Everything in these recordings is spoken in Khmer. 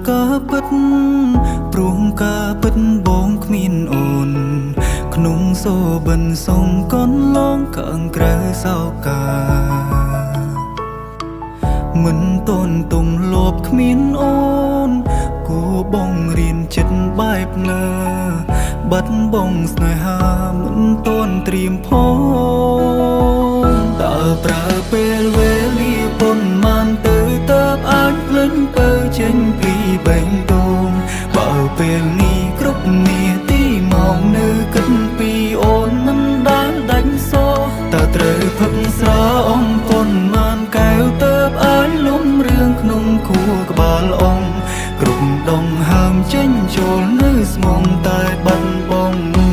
ការពិតព្រោះការពិតបងគ្មានអូនក្នុងសូបិនសុងកនឡងខាងក្រៅសោកាមិនតនទុំលបគ្មានអូនគួបងរៀនចិត្តបែបណាបាត់បងស្នេហាមិនតនត្រៀមផងតើប្រើពេលវេលាប៉ុន្មានទៅតើបអាចភ្លេចពើចេញពីបេះដូងបើពេលនេះគ្រប់នាទីមកនៅគិតពីអូនមិនដែលដាច់សោតើត្រូវផឹកស្រាអំប៉ុន្មានកែវតើបអាចលំរឿងក្នុងខួរក្បាលអងគ្រប់ដងហើមចេញចូលនៅស្មងតែបាត់បងអូ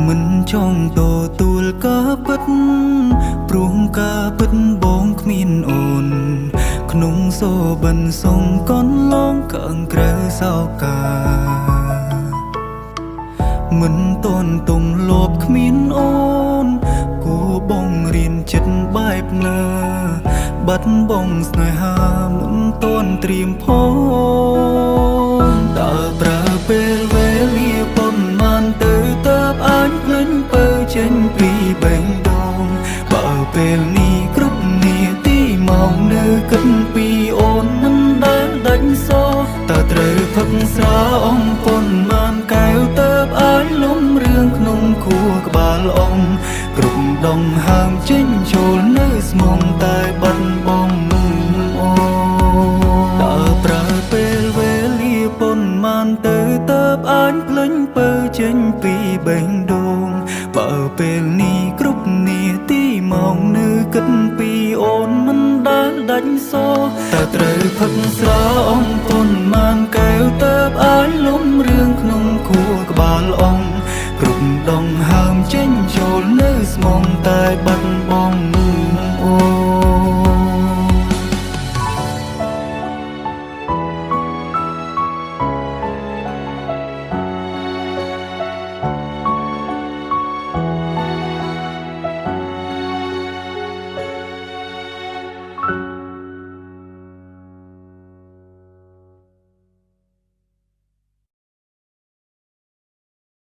មិនចង់ទទួលការពិតព្រោះការពិតបងគ្មានអូនក្នុងសូបិនសុងកនឡងខាងក្រៅសោកាមិនតនទុំលបគ្មានអូនគួបងរៀនចិត្តបែបណាបាត់បងស្នេហាមិនតនត្រៀមផងតើប្រើពេលវេលាប៉ុន្មានទៅតើបអាចភ្លេចពើចេញពីបេះដូងបើពេលនេះគ្រប់នាទីមកនៅគិតពីអូនមិនដែលដាច់សោតើត្រូវផឹកស្រាអំប៉ុន្មានកែវតើបអាចលំរឿងក្នុងខួរក្បាលអងគ្រប់ដងហើមចេញចូលនៅស្មងតែបាត់បងអូតើប្រើពេលវេលាប៉ុន្មានទៅតើបអាចភ្លេចពើចេញពីបេះដូងបើពេលនេះគ្រប់នាទីមកនៅគិតពីអូនមិនដែលដាច់សោតើត្រូវផឹកស្រាអំប៉ុន្មានកែវតើបអាចលំរឿងក្នុងខួរក្បាលអងគ្រប់ដងហើមចេញចូលនៅស្មងតែបាត់បង